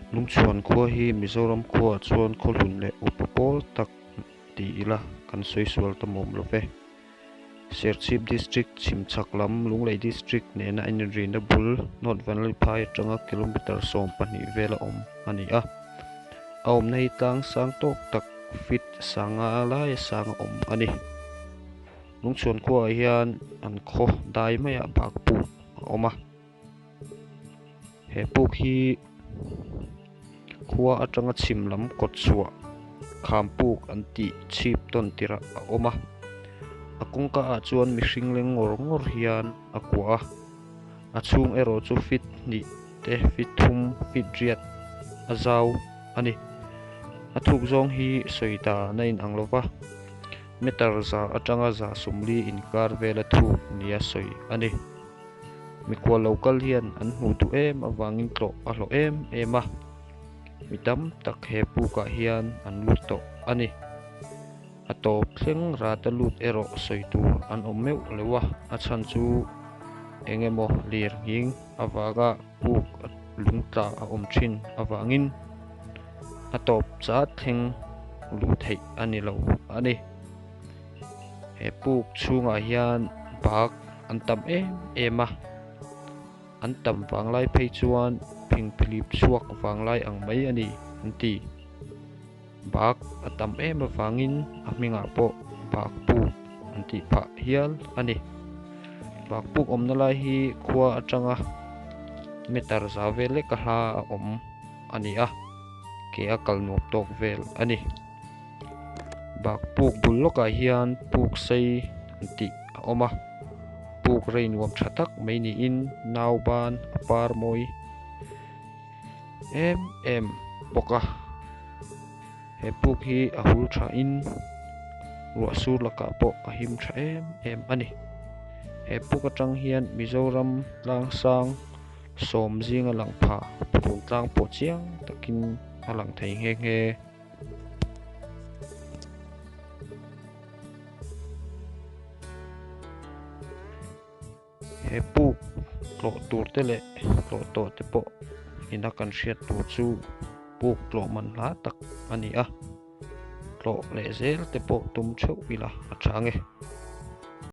Lungchhuan khua hi Mizoram khuaah chuan khawhlun leh upa pawl tak ti ila kan sawi sual ta mawm lo ve. Serchhip District chhimchhak lam Lunglei District nena a inrina bul North Vanlalphai atanga kilometre 12 vela awm a ni a. A awmna hi tlang sang tawk tak feet sanga laia sang a awm a ni. Lungchhuan khuaah hian an khaw dai maiah bak puk a awm a. He puk hi khua atanga chhim lam kawt chhuah kham puk an tih chhip tawn tirh ah a awm a a kawngka ah chuan mihring leng ngawr ngawr hian a kuah a a chhung erawh chu feet hnih te feet thum feet riat a zau a ni a thuk zawng hi sawi dan a inang lo va meter za atanga za sawmli inkar vela thuk nia sawi a ni. Mikhual lo kal hian an hmuh duh em avangin tlawh a hlawh em em a, mi tam tak he pukah hian an lut tawh a ni. A tawp thleng rata lut erawh sawi tur an awm meuh lo a, a chhan chu eng emaw lir nghing avanga puk lung tla a awm thin avangin a tawp chat thleng luh theih a ni lo a ni. He puk chhungah hian bak an tam em em a an tam vanglai phei chuan phingphilip chhuak vanglai ang mai a ni an ti bak a tam em avangin a hmingah pawh bak puk an tih phah hial a ni bak puk awmna lai hi khua atanga meter za vel lek a hla a awm a ni a ke a kal nuam tawk vel a ni. Bak puk bul lawkah hian puk sei an tih a awm a puk rei nuam tha tak mai niin nau ban a par mawi em em bawk a he puk hi a hul tha in ruah sur lakah pawh a him tha em em a ni he puk atang hian Mizoram tlang sang sawm zinga lang pha phul tlang pawh chiang takin a lang thei nghe nghe. He puk tlawh tur te leh tlawh tawh te pawh ina kan hriat tur chu puk tlawh man hla tak a ni a tlawh leh zel te pawh tum theuh ila a tha nge.